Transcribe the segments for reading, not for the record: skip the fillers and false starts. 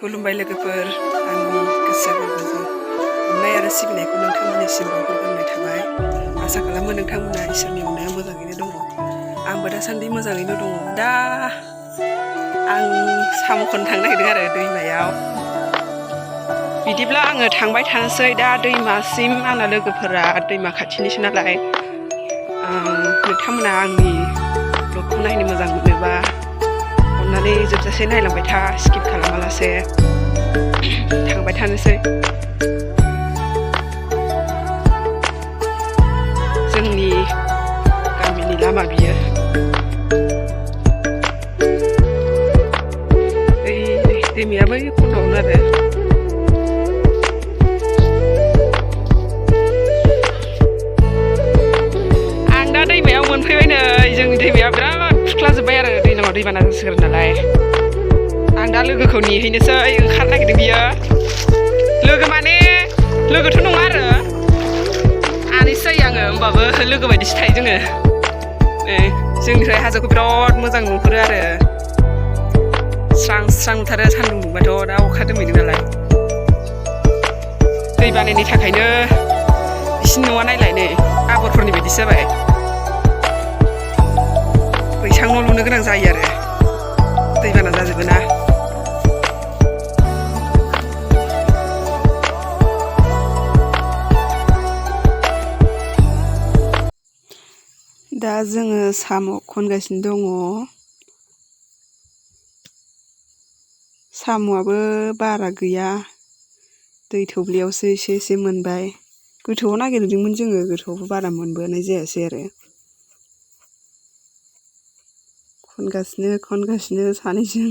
खुलुमबाय लोगोफोर, आंनि गोसो गोरबोजों अननाय आरो सिबिनायखौ नोंथांमोननिसिम बावहरग्रोनाय थाबाय। आसा खालामो नोंथांमोना इसोरनि अननायाव मोजाङैनो दङ। आंबो दासान्दि मोजाङैनो दङ। दा आं साम' खननो थांनो नागिरदों आरो दैमायाव। बिदिब्ला आङो थांबाय थानोसै। दा दैमासिम आंना लोगोफोरा दैमा खाथिनिसो नालाय, नोंथांमोना आंनि ब्लगखौ नायनो मोजां मोनोबा अननानै जोबजासे नायलांबाय था, स्किप खालामालासे। थांबाय थानोसै। जोंनि गामिनि लामा बियो। दैमाया बै खनायावनो आरो। आं दा दैमायाव मोनफैबाय नै। जोंनि दैमाया बिराद खुरख्लाजोब्बाय आरो दैज्लाङाव दैबाना जासिगोन नालाय। आं दा लोगोखौ नेहैनोसै, ओंखारनो नागिरदों बियो। लोगो माने लोगोथ' नङा आरो आनैसो जायो आङो, होमबाबो लोगो बायदिसो थायो जोङो। जोंनिफ्राय हाजोखौ बिराद मोजां नुहुरो आरो स्रां स्रां नुथारो। सान्दुं दुंबाथ' दा अखा दोमैदों नालाय। दै बानायनि थाखायनो बिसिनि न'आ नायलाय नै आबरफोरनि बायदिसो जाबाय। बैसां न' लुनो गोनां जायो आरो दैबाना जाजोबो ना। दा जोङो साम' खनगासिनो दङ। साम'आबो बारा गैया, दै थौब्लियावसो एसे एसे मोनबाय। गोथौआव नागिरदोंमोन जोङो, गोथौआवबो बारा मोनबोनाय जायासै आरो। खनगासिनो सानैजों।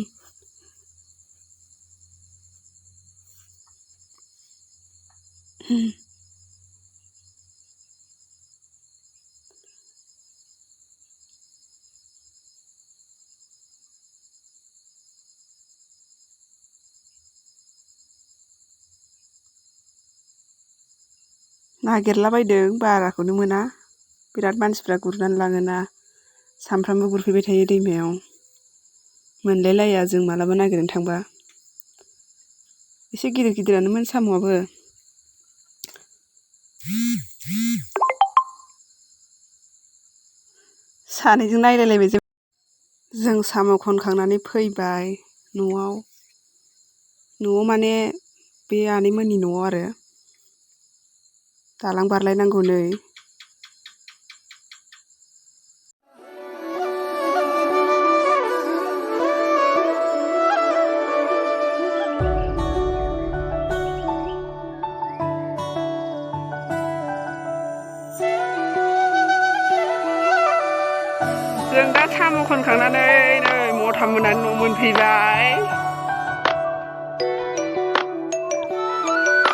नागिरलाबायदों, बाराखौनो मोना। बिराद मानसिफ्रा गुरनानै लाङोना, सामफ्रामबो गुरफैबाय थायो दैमायाव। मोनलायलाया जों मालाबा नागिरनो थांबा। एसे गिदिर गिदिरानोमोन साम'आबो। सानैजों नायलायलायबाय जों साम' खनखांनानै फैबाय न'आव। न'आव माने बे आनैमोननि न'आव आरो। दालां बारलायनांगौ नै। जों दा साम' खनखांनानै नै मथा मोनानि न' मोनफैबाय।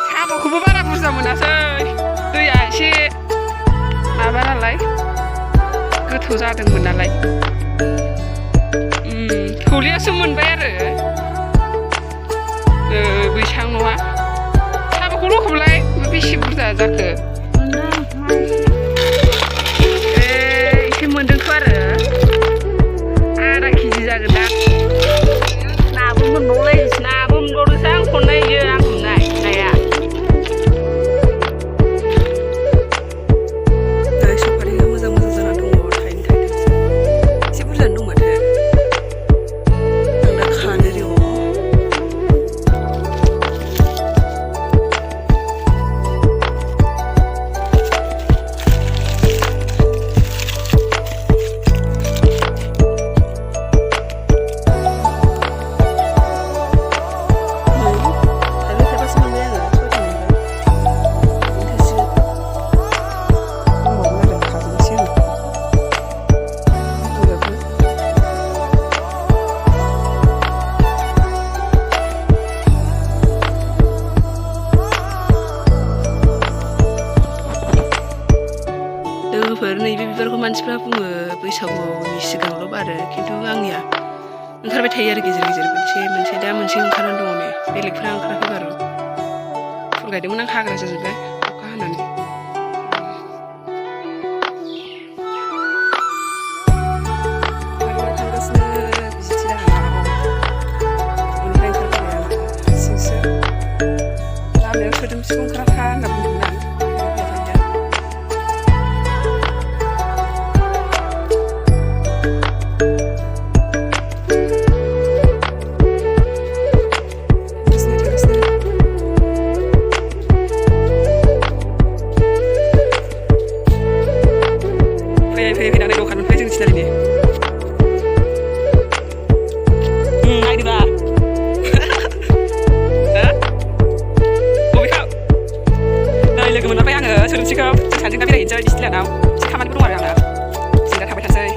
साम'खौबो बारा बुरजा मोनासै, दैया एसे माबा नालाय, गोथौ जादोंमोन नालाय। थौलेयासो मोनबाय आरो बैसां न'आ। साम'खौ लखबलाय, बेसे बुरजा जाखो? एसे मोनदोंथ' आरो आधा केजि जागोन दा। नाबो मोनबावलायसै, नाबो मोनबावदोंसो आं खननाय, आं हमनाय नाया। सफारिया मोजां मोजां जाना दङ, थाइनै थाइथामसो एसे बुरजानो दं माथो। आं दा खानो र'। लोगोफोर, नैबे बिबारखौ मानसिफ्रा बुङो बैसागुनि सिगाङावल' बारो, खिन्थु आंनिया ओंखारबाय थायो आरो गेजेर गेजेर मोनसे दा मोनसे ओंखारनानै दङ नै। बेलेगफ्रा ओंखाराखै बारु। फुल गायदोंमोन आं, हाग्रा जाजोब्बाय अखा हानानै। थांगासिनो बिजिथि दाहानाव न'निफ्राय ओंखारबोबाय आङो। सोदोमस्रिखौ ओंखाराखा होनना बुंदोंमोन आं फैनानै दखान मोनफैबाय जों सिनारिनि नायदोब्रा बबेखौ नै लोगो मोनबाय आङो सोदोमस्रिखौ जों सानैजों दा बेरायहैनोसै डिस्टिलानाव एसे खामानिबो दं आरो आंना जों दा थांबाय थानोसै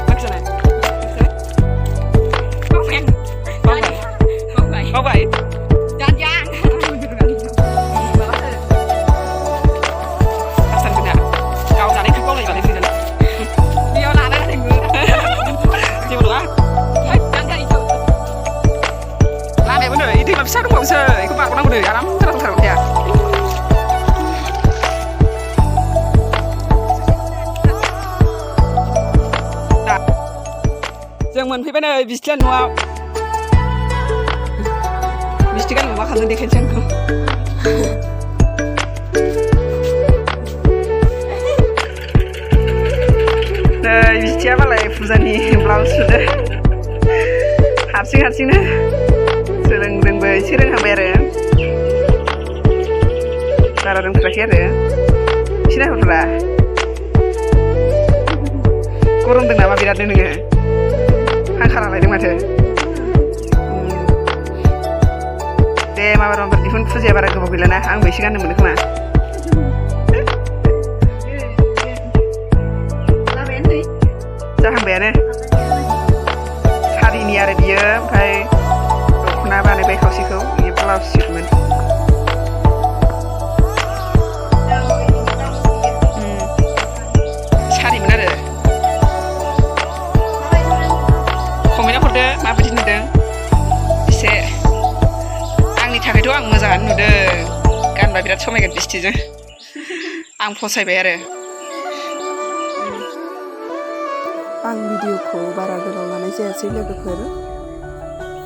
मा ओंख्रि जानाय बावबाय फिसा दंबावोसो बेखौ बारग'नांगौ नै आराम खोनासंथारगोन दे जों मोनफैबाय नै बिस्थिया न'आव बिस्थि गाननो मा खालामदों देखायनोसै आंखौ नै बिस्थिया मालाय फुजानि ब्लाउस सुदो हारसिंनो सोलोंदोंबो एसे रोंहांबाय आरो बारा रोंथाराखै आरो एसे नायहरब्रा गरमदों नामा बिरादनो नोङो फांखा लालायदों माथो दे माबार दिहुन फुजाया बारा गोबाव गैलाना आंबो एसे गाननो मोनो खोमा जाहांबायानो सारिनि आरो बियो ओमफ्राय दख'ना बानायबाय खावसेखौ बियो ब्लाउस सुटमोन सारिमोन आरो कमेन्टआव हरदो माबायदि नुदों एसे आंनि थाखायथ' आं मोजाङानो नुदों गानबा बिराद समायगोन बिस्थिजों आं फसायबाय आरो आं भिडिअखौ बारा गोलाव लानाय जायासै लोगोफोर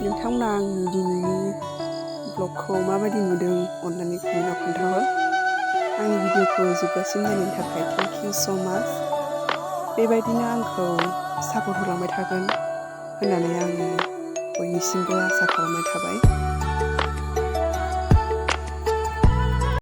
नोंथांमोना आंनि दिनैनि ब्लगखौ माबायदि नुदों अननानै कमेन्टआव खोन्थाहर आंनि भिडिअखौ जोबजासिम नायनायनि थाखाय थेंक इउ स' माच बेबायदिनो आंखौ सापर्ट होलांबाय थागोन होननानै आङो बयनिसिमबो आसा खालामनाय थाबाय